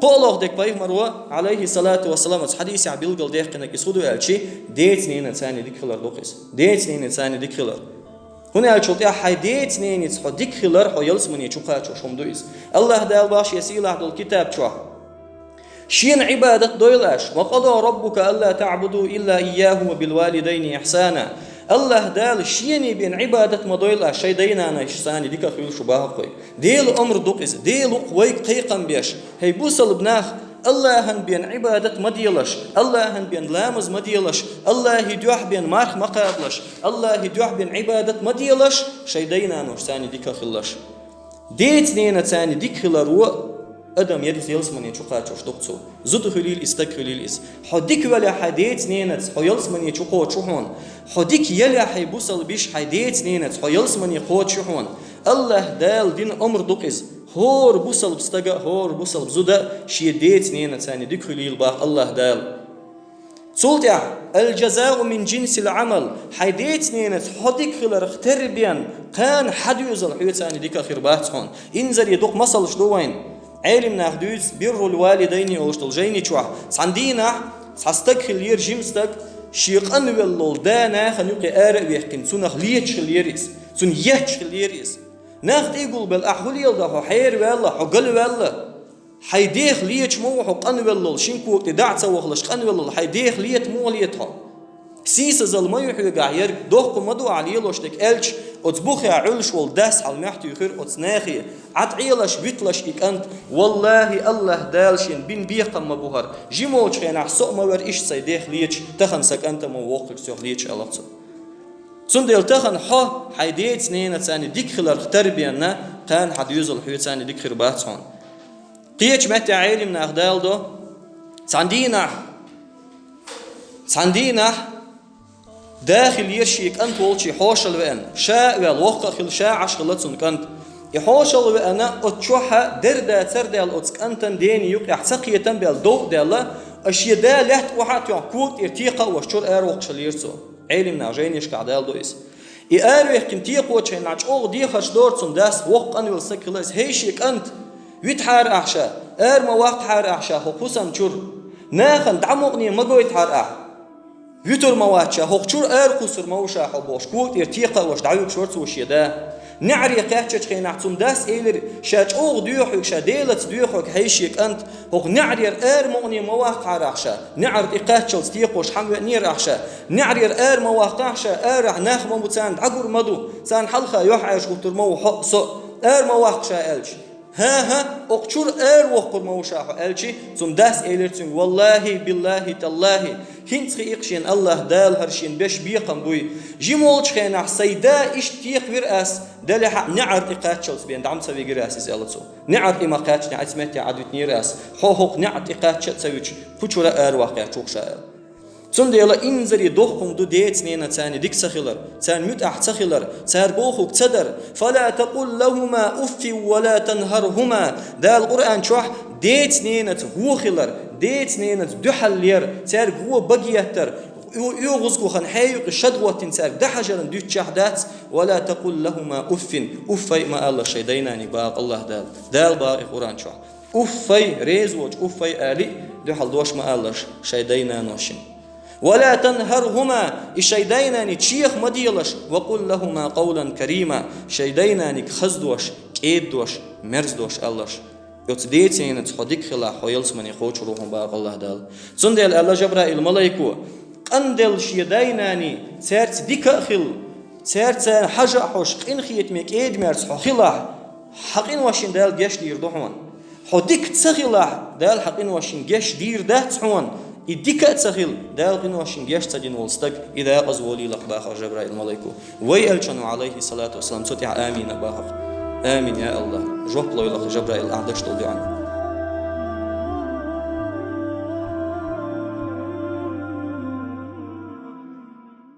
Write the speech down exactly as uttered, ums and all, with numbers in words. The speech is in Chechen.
КхоалгӀа дерг пайхамаро, Ӏалайхи салату ва салам, оцу хьадисехь билгалдаьккхинарг иза хӀун ду аьлча, деца-ненаца дика хилар ду-кх иза. Деца-ненаца дика хилар. ХӀунда аьлча тӀехь хьайн деца-ненаца хьо дика хилар, хьо ялсамане чу кхачош хӀума ду иза. АллахӀ Дала боху шен сийлахь долу китаб чохь: «Шена Ӏибадат дойла аша, ва къада раббука алла таъбуду илла ийяху ва билвалидайни ихсана». АллахӀ Дала шена бен Ӏибадат ма дойла аша, шайн дай-нанашца дика хуьлуш ву боху-кх вай. Делан омра ду-кх иза, Дела ву-кх вайга кхайкхам беш: «ХӀей бусалба нах, АллахӀан бен Ӏибадат ма делаш, АллахӀан бен ламаз ма делаш, АллахӀан дуьхьа бен марха ма кхабалаш, АллахӀан дуьхьа бен Ӏибадат ма делаш, шайн дай-нанашца дика хилалаш». Деца-ненаца дика хиларо адам ялсамане чу кхачош ду-кх цо. Зуда хуьлийла иза, стаг хуьлийла иза. Хьо дика велахь хьайн деца-ненаца, хьо ялсамане чу кхочуш ву хьуна. Хьо дика елахь, хӀей бусалба йиша, хьайн деца-ненаца, хьо ялсамане кхочуш ю хьуна. АллахӀ Дала дина омра ду-кх иза. ХӀора бусалба стага а, хӀора бусалба зуда а шен деца-ненаца дика хуьлийла боху АллахӀ Дала. Цул тӀаьхьа: «Ал-джазау мин джинсил Ӏамал», хьайн деца-ненаца хьо дика хиларх тера бен кхана хьан доьзал хьоьца дика хир бац хьуна. Инзаре дукха масалш ду вайна. Ӏелам наха дуьйцу «Биррул валидайни» олуш долу жайни чохь. Цхьана дийнахь цхьа стаг хиллера, жима стаг, шен къанвелла волу да нахана юкъе ара а ваьккхина, цунах леташ хиллера иза, цунна етташ хиллера иза. Нах тӀе а гулбелла: «Ахь хӀун леладо, хьо хьераваьлла, хьо галваьлла? Хьайн дех леташ ма ву хьо, къанвелла волу, шина кога тӀе дӀа а ца вахалаш къанвелла волу, хьайн дех лета муха лета хьо? Сийсазалла ма ю хьоьгахь ерг, доккха ма ду ахь лелош дерг», — аьлча, оцу бухехь Ӏуьллуш волу дас хьалмохь туьйхира оцу нахе: «Ӏад Ӏелаш, виталаш и кӀант, валлахӀи, АллахӀ Дала шена бина бекхам ма бу хӀара, жима волчу хенахь со а ма вара иштта сайн дех леташ, тахана сан кӀант а ма ву воккхачу соьх леташ», — аьлла цо. Цундела тахана хьо хьайн деца-ненаца дика хиларх тера бен кхана хьан доьзал хьоьца дика хир бац хьуна. Кхечу меттехь Ӏелам наха даладо: цхьана дийнахь, цхьана дийнахь да хиллера шен кӀант волчу хьошалла веана, ша а ваьлла, воккха а хилла, ша Ӏаш хилла цуьнан кӀант. И хьошалла веана, оцу чохь дерда цара даьлла оцу кӀантан дена юкъехь цакхетам а баьлла, дов а даьлла, а шен да лаьтта охьа а тоьхна, кога тӀера текха а веш, чуьра аравоккхуш хиллера цо. Ӏелам наха жайнашкахь даладо иза. И араваьккхина текхочу хенахь чӀогӀа дехарш дора цуьнан дас, воккха къанвелла стаг хилла иза: «ХӀей шен кӀант, витахьара ахь ша, ара ма ваккхахьара ахь ша хӀокху хӀусам чуьра. Нахана дӀа мукъане ма гойтахьара ахь. Вуьтур ма вац ша, хӀокху чуьра ара кхуссур ма ву ша хьо», — бохуш, кога тӀера текха а веш, дӀавуьгуш вара цо шен да. НеӀаре кхаьчначу хенахь цуьнан дас элира: «Ша чӀогӀа доьху хьоьга, ша Делаца доьху хьоьга, хьей шен кӀант, хӀокху неӀарера ара мукъане ма ваккхахьара ахь ша, неӀар тӀе кхаччалц текхош хьан веанера ахь ша, неӀарера ара ма ваккхахь ша, арахь нах ма бу, царна дӀагур ма ду, царна хьалха юьхьӀаьржа хӀуттур ма ву хьо а, со а, ара ма ваккха ша», — аьлча: «ХӀан-хӀа, хӀокху чуьра ара воккхур ма ву ша хьо», — аьлча, цуьнан дас элира цуьнга: «ВаллахӀи, биллахӀи, таллахӀи, хӀинца хии-кх шена АллахӀ Дала хӀара шена беш бекхам буй. Жима волчу хенахь сайн да иштта текхавира ас, делахь а неӀар тӀе кхаччалц бен дӀа ма ца вигира ас иза», — аьлла цо. «НеӀар тӀе ма кхаьччинехь, оцу метте Ӏадвитинера ас, хьо хӀокху неӀар тӀе кхачча а ца вуьтуш, кху чуьра ара ваккхахьара ахь ша», — аьлла. Цундела инзаре доккха хӀума ду деца-ненаца дика ца хилар, царна муьтӀахь ца хилар, цара бохург ца дар. «Фала такъул лахӀума уффин ва ла танхархӀума». Дала Къуръан чохь: «Деца-ненаца вон хилар, деца-ненаца дуьхьал яр, цаьрга вон бага еттар, оьгӀазгахана хье юкъе шад хӀоттина цаьрга дӀахьажарна дуьтучехь дац, ва ла такъул лахӀума уффин, уффай а ма алалаш шайн дай-наний», — боху АллахӀ Дала. Дала боху и Къуръан чохь. Уффай, реза воцуш уффай алий а, дуьхьал дош ма алалаш шайн дай-наношна. «Ва ла танхархӀума», и шайн дай-наний чеха ма делаш, «ва къул лахӀума къавлан карима», шайн дай-нанийга хаза дош, кӀеда дош, мерза дош алалаш. Оцу деца-ненаца хьо дика хилахь, хьо ялсамане кхочур ву хьуна, боху АллахӀ Дала. Цундела аьлла Жабраил малайко: «Къанделла шен дай-наний, цаьрца дика а хилла, цаьрца хьажа а хьожуш, къинхетаме, кӀеда-мерза хьо хилахь, хьан къиношна Дала геч дийр ду хьуна. Хьо дика ца хилахь, Дала хьан къиношна геч дийр дац хьуна. И дика а ца хилла, Дала къиношна геч ца дина волу стаг, и декъаза волийла-кх», — боху Жабраил малайко. Вай элчано, Ӏалайхи салату ва салам, цу тӀехь амин а боху. Амин, я АллахӀ. Жоп лойла-кх Жабраил ахь деш долу дуӀан.